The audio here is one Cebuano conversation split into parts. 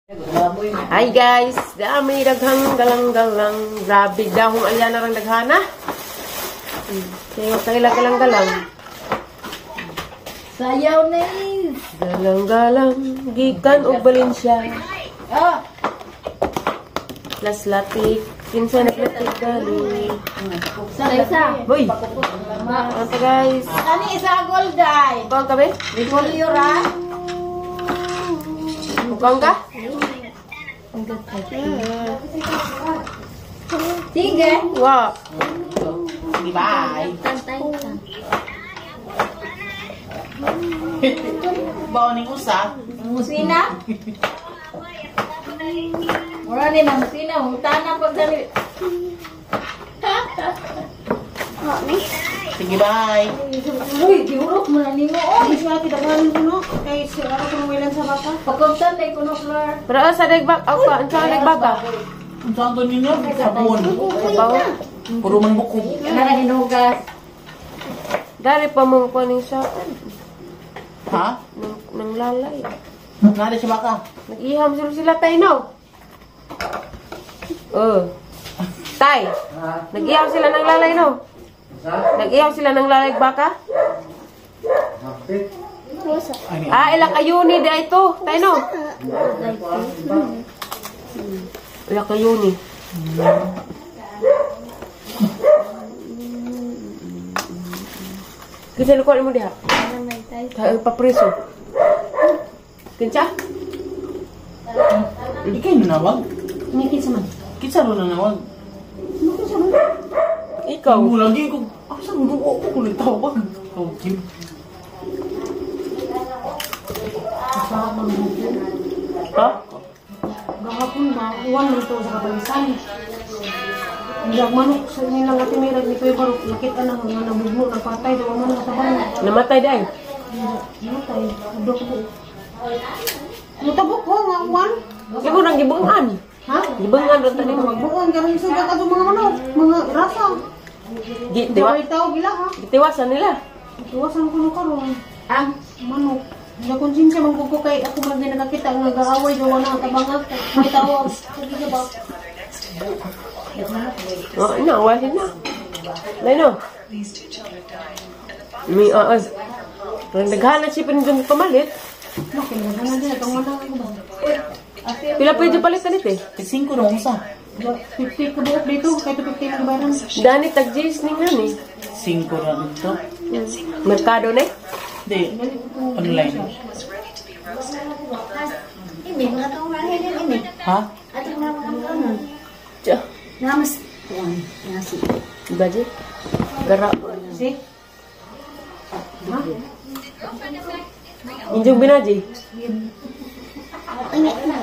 Hi guys, dami daghang galang-galang. Grabe dahong alya na rang daghana. Kaya tayo galang-galang. Sayaw na eh. Galang-galang, gikan og Valencia. Oh, Las latik, kinsa naglatik gali. sa isa. Hoy! Ano ta, guys? Ani isa gold ay. Bukang ka be? Polio ra. Bukang ka? Sige. Wa. Bye. Baon ning usa. Musina. Mura ni nang musina, hutana pag dali. Sige, bye. Uy, giurot mo na nimo oy. Mas kita kanin ko no. Kay si ako tumuwilan sa baka. Pagkubtan day kuno floor. Pero sa dagbag, ako ka, unsa ka nagbaka? Unsa ang ninyo? Sabon. Sabaw. Puro man bukog. Kana hinugas. Dari pa mong kuning sa Ha? nang lalay. Nari siya baka. Nag-iham sila sila tayo, no? Oh. Tay, nag-ihaw sila ng lalay, no? Nag-ihaw sila ng lalay baka? Ah, ila kayuni di ito. Tay, no? Ila kayuni. Kinsa lukuan mo diha? Tayo papreso. Kinsa? Ikay nanawag? Ni kinsa man. Kinsa ro nanawag? Ikaw. Mo lagi ko. Asa mo ko ko nagtawag. Okay. Ha? Gahapon ba, uwan man to sa kabalisan. Hindi manok sa nilang ati may ni Kuya Barok nakita na nga nabugno nagpatay daw man sa bang. Namatay dai. Namatay. Dok ko. Mutabok ko nga uwan. Imo nang gibungan. Ha? Gibungan ro tani mo. Magbuon karon sa ka mga manok, mga rasa. Gi tiwa. Daway tao gila ha. Gitiwasan nila. Tuwasan ko no karon. Ang Manok. Nakonsensya man ko kay ako man din nakakita nga gaaway daw na ang tabanga. May tao sige ba? Oh, na wahin na. Dai no. May aas. Parang naghanap siya pa pamalit. Makinagana din atong manok ko ba? Pila pwede palit na eh. Singko ra usa. 50 ka buok dito, kahit 50 na baran. Dani tag J's ning nani. Singko ra dito. Merkado na eh. Di. Online. Ini, mga taong nanghilin ini. Ha? Atong mga mga Tiyo. Namas. Kuan, nasi. Baji. Gara. Si? Injong binaji. Ini na.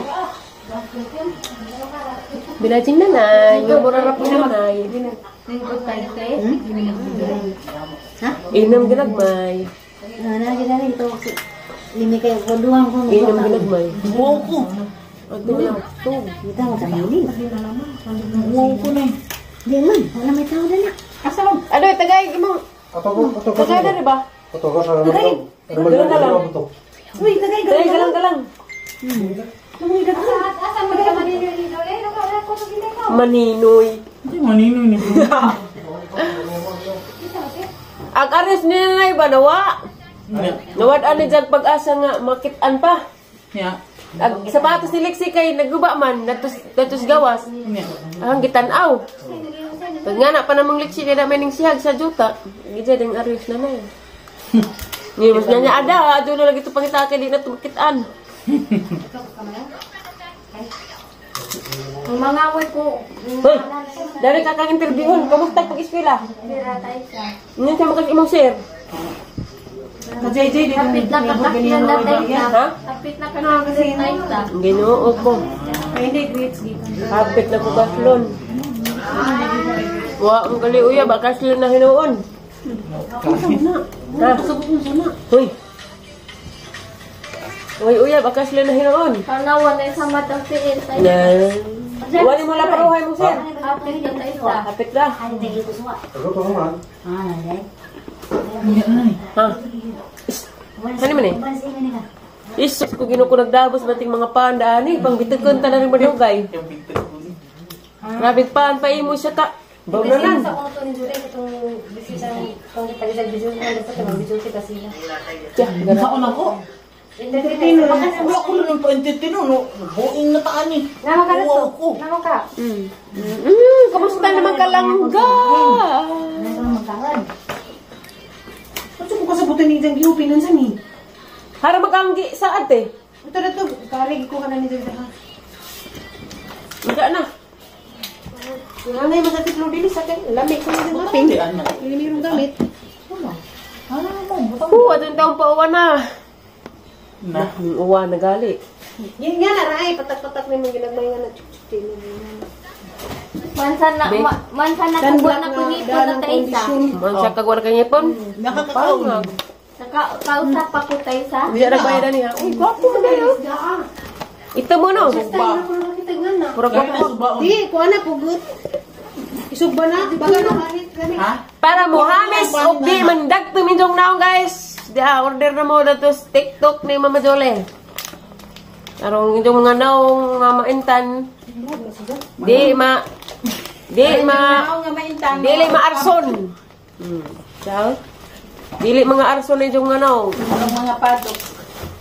Binajing nanay. Nga mura ra po nanay. Ha? Inom ginagmay. Na kita rin to. Limi kayo ko duwang ko. Inom ginagmay. Wow ko. Ato lang. Tug. Kita mo sa yun. Wow ko na. Di man, wala may tao na. Asa man? Ano, tagay imong Ato ko, ato ko. tagay na ba? Ato ko sa ramang. Galang galang. Uy, tagay Tagay galang galang. Maninoy. Hindi maninoy ni bro. Ang ares ni nanay ba nawa? Nya. Nawad ani jag pag-asa nga makitaan pa. Nya. Ag sapatos ni Lexi kay naguba man natos natos gawas. Nya. Ang gitan-aw. Pag nga na pa namang Lexi kay na may ning sihag sa juta. Gidya ding ares nanay. Ni mas nanya ada adto na lagi to pangita kay di na tumakitaan. Ang mga amoy ko. Hoy, dali ka kang interviewon. Kamusta pag-eskwela? Dira tayo siya. Ngayon siya makang imong sir. Ka JJ dito. Kapit na kakakyan na tayo siya. Ha? Kapit na kakakyan tayo siya. Ginoo ko. Ay hindi grades dito. Hapit na ko kaslon. Wa ang gali uya ba kaslon na hinuon. Ha? Hoy. Uy, uya ba kaslon na hinuon. Tanawa na sa matang tiil tayo. Na. Wala mo la paruhay mo sir. Kapit na tayo siya. Hapit na. Ay, tagay ko suwa. Ato ko man. Ah, dai. Nya na. Ha? Ano man eh? Wala sa inyo ka. Isus ko Ginoo ko nagdabos bating mga panda ani pangbitukon ta na rin madugay. Grabe pan pa imo siya ka. Bawnanan. Sa auto ni Julie, itong bisita ng pangitag-isag video na dapat ang video kita sila. Saan ako? Entertainer. Wala ko lang pa-entertain no. Buing na taan eh. Nama ka na to? Uwaw ko. Nama ka? Kamusta naman ka langga? Ano ko kasabutan ni Jang Giupinan sa ni? Hara maganggi sa ate. Ito na to, karig ko ka na ni Jang ha. Wala na. Wala na yung masakit lo dili sa akin. Lamig ko na dyan Hindi ano. Hindi yung gamit. Ano mo? Butang Atong taong pauwa na. na. Yung uwa na gali. Yan nga na ray, patak-patak na yung ginagmay nga na chuk-chuk. Mansa na, mansa na kagwa na pangipon na Taysa. Man siya kagwar kang ipon. Nakakakaon. Nakausap ako Taysa. Hindi na bayad niya. Uy, gwapo man dayo. Ito mo no. Pura gwapo. Di, kuha na pugot. Isugba na, baga na ganit gani. Ha? Para mo hamis og di mandag tuminjong naong guys. Di order na mo dato sa TikTok ni Mama Jole. Arong inyong mga naong nga maintan. Di ma dili ma arson. Ciao. Dili mga arson na inyong mga naong. Mga padok.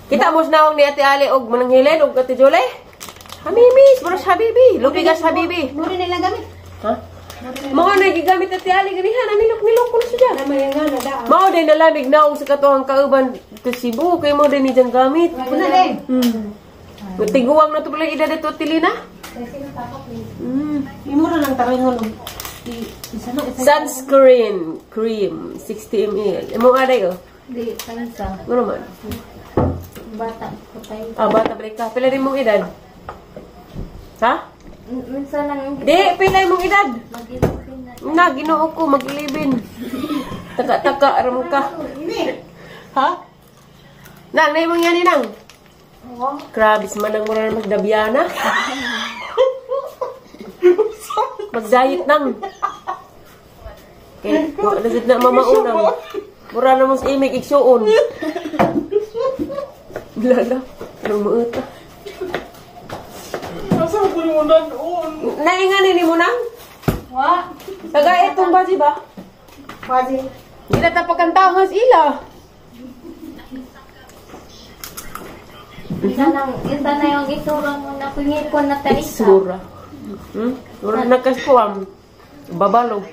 Kita mo sa naong ni Ate Ali og Manang Helen og Ate Jole. Hamimis, bros habibi, lupigas habibi. Muri na ilang gamit. Ha? Mao na gigamit Ate Ali ganihan, anilok-nilok ko na siya. Namay nga na da. Mao din nalamig naong sa katuhang kauban to Cebu kay mo din ni diyang gamit. Una din. Tiguang na to pala ida dito Tilina. Imura lang taringon og isa na isa. Sunscreen cream 60 ml. Imo aday oh. Di, Taysa. Ano man? Bata ko Taysa. Ah, bata balik ka. Pila din mong edad? Ha? Minsan lang Di, pila mong edad? mag-ilipin na. Na, Ginoo ko, mag-11. Taka-taka, aram ka. Ha? Nang, na imong yani nang. Oo. Grabe, si Manang mura na magdabyana. Mag-diet nang. Okay, wa na jud na mamaunang. Mura na mong imig igsuon. Lala, anong muuta. Asa ko mo nanoon? Naingan ni mo nang? Wa. Taga itong baji ba? Baji. Di na tapakantangas ila. Isa na yung isura mo na pangipon na Taysa. Isura. Mura na kaskuam. Babalo.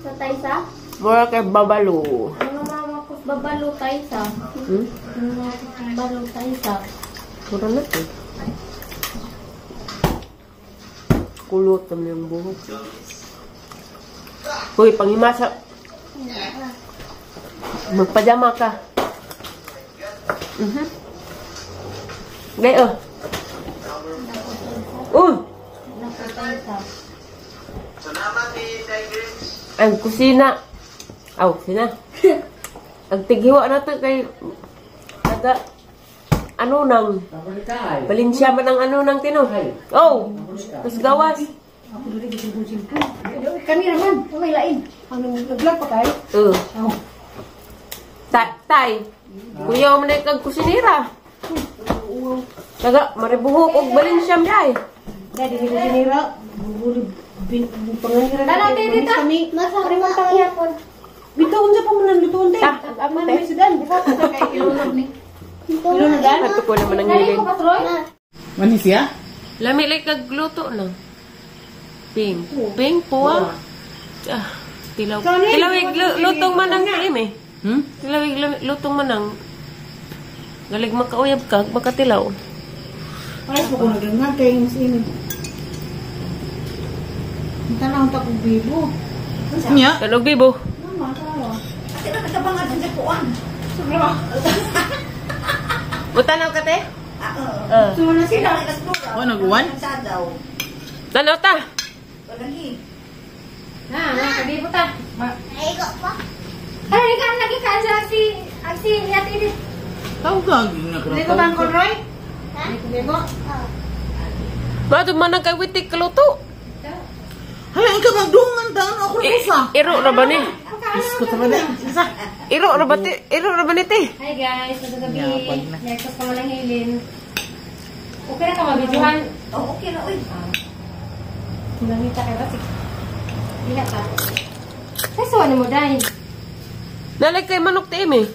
Sa Taysa? Mura kay babalo. Ano mama ko babalo Taysa? Ano mama ko babalo Taysa? Mura na to. Kulot naman yung buhok. Uy, panghimasa. Magpajama ka. Gay, oh. Ang kusina. Aw, kusina. Ang tighiwa na to kay taga ano nang Valencia man ang ano nang tino. Oh, tas gawas. Kami naman, may lain. Ano, nag-vlog pa kayo? Oo. Tay, kuya mo na kag kusinira. Taga maribuhok og Valencia day. Dadi ni kusinira. Panganira Tara, dito. Kami. Nasa pangipon. Bitaw unsa pa man ang lutuon te. Ah, Ama na may sudan. Ilo na dan. Ato ko naman ang Dali hilin. ko patroy. Manis ya? Lami like kag luto na. Pink. Pink po ah. Ah, tilaw. Tilawig lutong manang cream eh. Tilawig lutong manang. Galig makauyab ka, makatilaw. Pares mo ko nagdangan kay mas ini. Tanaw ta kog bibo. Nya? Talog bibo. Mutanaw ka te? Oo. Oh, nag-uwan? Tanaw ta. Na, kabibo ta. Ay, ikaw lagi ka sa si si yati ni. Tawag gagi nga Hindi ko bang Conroy? Hindi ko. Mato man ang kay witik kaluto. Hala, ikaw magdungan taon ako na usa. Iro ra ba ni? Iro ra ba ti? Iro ra ba ni ti? Hi guys, magagabi. Next pa man ang hilin. Okay ra ka mabidyohan? Oh, okay ra oy. Nangita kay basik. Dila ka. Ay, ni mo dai. Nalay kay manok ti imi.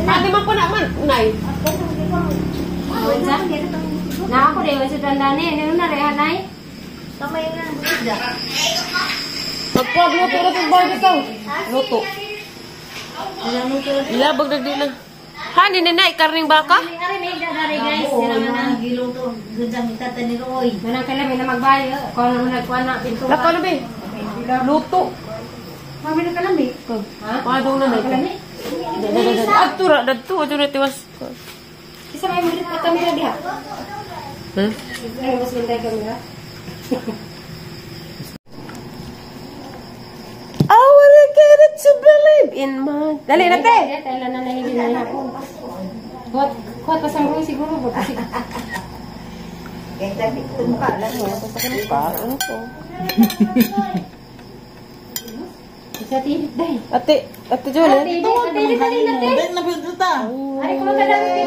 Ate man po na man, nay. Na ako dai sa dandane, nino na reha nay. Kamay na buda. Pagkuwag luto na itong bahay dito. Luto. Ilabag na din na. Ha, ni nanay, karning baka? Ari may dare guys, sila man ang giluto gudang tata ni Roy. Manang kailan may na magbay, kuan na nagkuan na pinto. Lakaw na be. Luto. Mami na kalami. Ha? Padong na nay. Adto ra, dadto, adto na tiwas. Isa may mga kamera diha. Hmm? Ay, mas ganda yung kamera. I wanna get it to believe in my... Dali na, te! Kailan na nahigin na ako. Kuhat pa sa mga siguro. Kaya sabi ko, mukha lang mo. Ano to? Isa tinit, day. Ate, Ate Julie. Ate, ate, dali na, te. Dali na, pinta. Ay, kumanta na, te.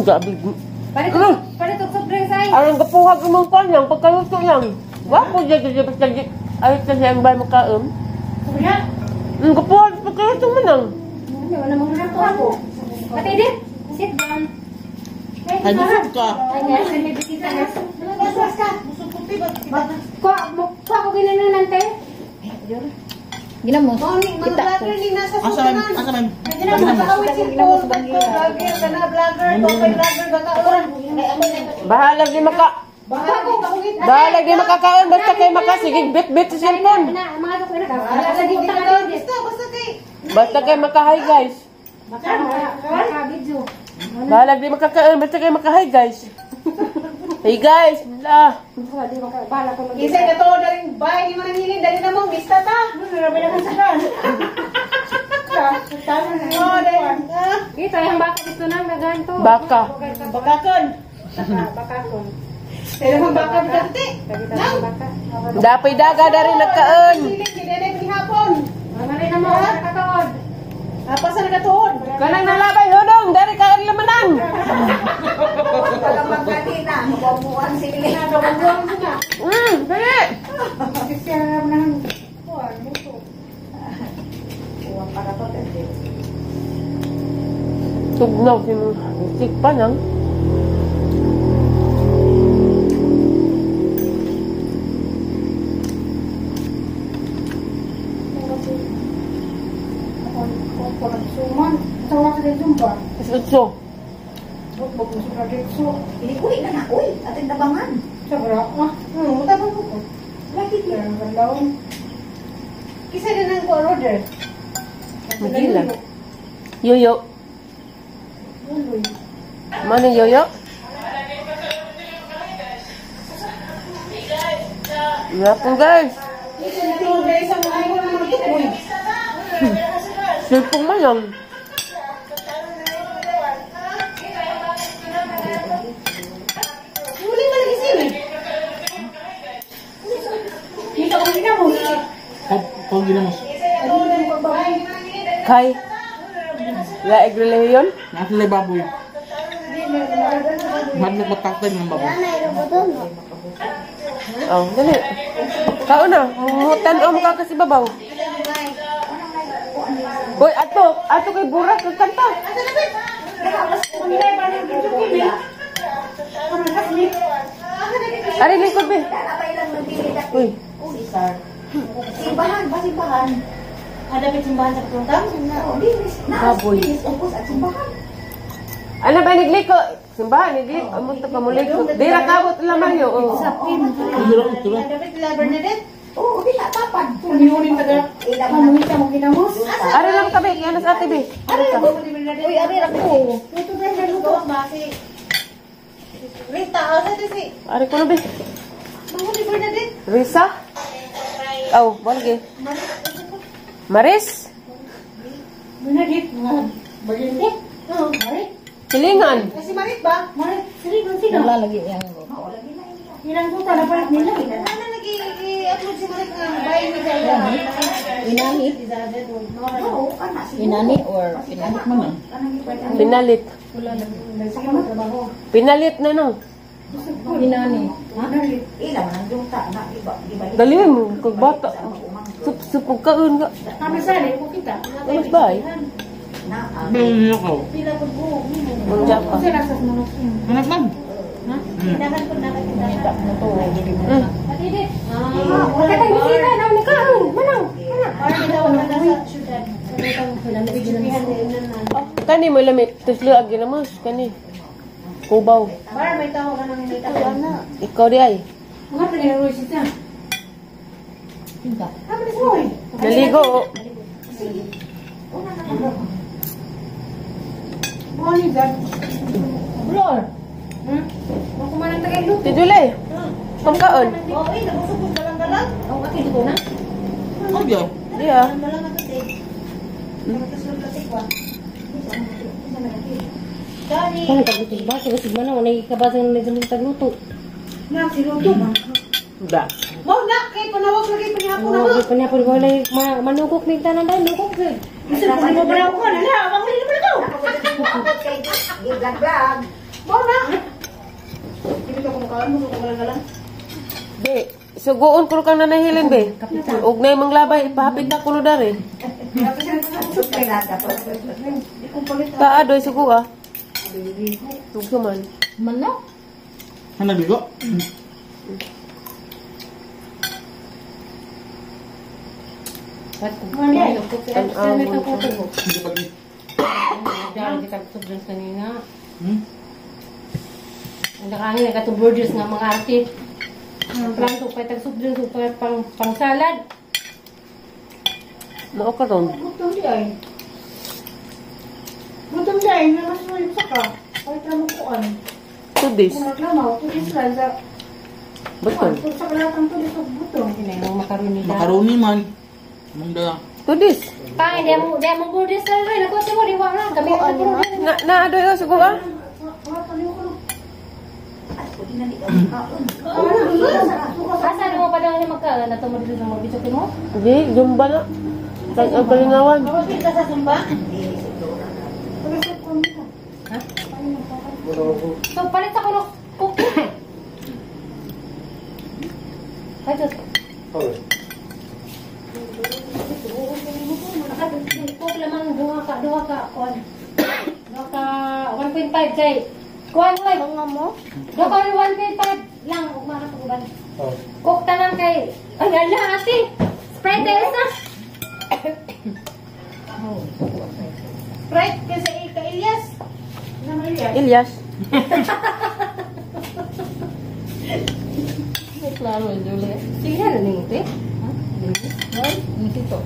Gabi. Arang kapuhag imong pan lang, pagkaluto lang. Wapo dyan dyan basta ayos na siyang bay makaom. Kapuhag pagkaluto mo lang. Ate, Edith, sit down. Ay, busog ka. Kuha ko ginanunan, te. Ginamos. Kita ko. Asa man, asa man. Bahala di maka. Bahala di makakaon basta kay makasigig bit-bit sa cellphone. Basta kay makahay guys. Bahala di makakaon basta kay makahay guys. Hey guys, la. Isa na to na rin bay ni Manilin dali na mo mista ta. Ito yung baka dito nang naganto. Baka. Bakakon. Bakakon. Pero ang baka dito. Dapay daga dari nagkaon. Mamali na mo nakatuod. Apa sa nakatuod? Kanang nalabay hodong dari kaon lamanang. Walang magkanina, mabubuan sila. Dali. Tugnaw si musik pa nang. Utso. Uy, na na, uy, ating tabangan. Lagi Kisa din ang order. Magila. Yoyo. Mana yoyo? Ngapon guys. Silpong man lang. Kau ginamos. Kay. Laig relihiyon? Nasa baboy. Madlok mataktan ng baboy. Oh, dali. Kaon na, mutan-om ka kasi babaw. Boy, ato, ato kay burak kag kanta. Ari lingkod be. Uy, Simbahan, ba simbahan? Ada pa simbahan sa katungtang? Baboy. Upos at simbahan. Ano ba nigliko? Simbahan nigliko, amon ta pamuliko. Dira kabot lamang yo. Oh. Tura, tura. Oo, di na, tapad. Ari lang tabi, kaya nas ate be. Ari ka. Uy, ari ra ko. Ari ko na be. Risa? Oh, bolge. Maris? Bernadette. Bernadette? Oo, Marit. Silingan. Kasi Marit ba? Marit, silingan sino? Wala lagi yang. Ilang ko na palit nila. Ano nag-i-upload si Marit nga bahay ni Zaya? Inani. Inani or pinalit man. Pinalit. Pinalit na no. Inani. Dali mo kag bata. Sup-sup og kaon ka. Kami sa ko kita. Mas bay. Bili ako. Unja pa. Anak man. Wala kang bisita na ni kaon. Manang. Kani mo lamit tuslo agi na mas kani. Kubaw. Para may tao ka nang may tao na. Ikaw di ay. Mga taga siya. Naligo. Oh. Blor. Makumanan tagay luto. Tidule. Pangkaon. Oo, eh, nabusog ko galang-galang. Oo, ate dito na. Ano? Di ah. Kung tagluto ba, sige man wala ikabasa ng medyo tagluto. Na si luto ba? Da. Mo na kay panawag lagi panihapon na. Oh, panihapon wala manukok ni tanan dai nukok gyud. Bisan ko mo ba ko na la, wala na ko. Vlog-vlog. Mo na. Dili ko kumakaon mo ko galang-galang. Be, sugoon ko kang nanahilin be. Og nay manglabay ipahapit na kuno dari. Taa doy sugo ah. Sugo man. Manok. Ano bigo? Hindi pa di. Ang nakangin katong burgers nga mga ate. Ang planto pa tag soft drinks pa pang pang salad. Mao ka ron. Gutom di ay. Gutom di ay, namas mo yung saka. Kahit na mo kuan. 2 days. Kung naglamaw, 2 days lang sa Betul. Kung sa kalatang 2 days og gutom. Hindi mo makaroni da. Makaroni man. Mong dala. 2 days. Pa, hindi mo burgers lang rin. Ako sa mo di wa na. Kami ang burgers. Na na adoy oh sugo ah. Asa mo pa daw ni magka na to mo dito sa mga video mo? Di, zumba na. Tag ang kalingawan. Ha? So palit ako ng cook. Ay, ito. Cook lamang duha ka kuan. Duha ka 1.5 kay kuan oy. Mga mo? Duha ka 1.5 lang ugma na pag-uban. Cook tanan kay ay ala ate. Sprite tayo sa. Sprite kasi ka Elias. Ilyas. Klaro, Julie. Sige na ning te. Ha? Ay, ito.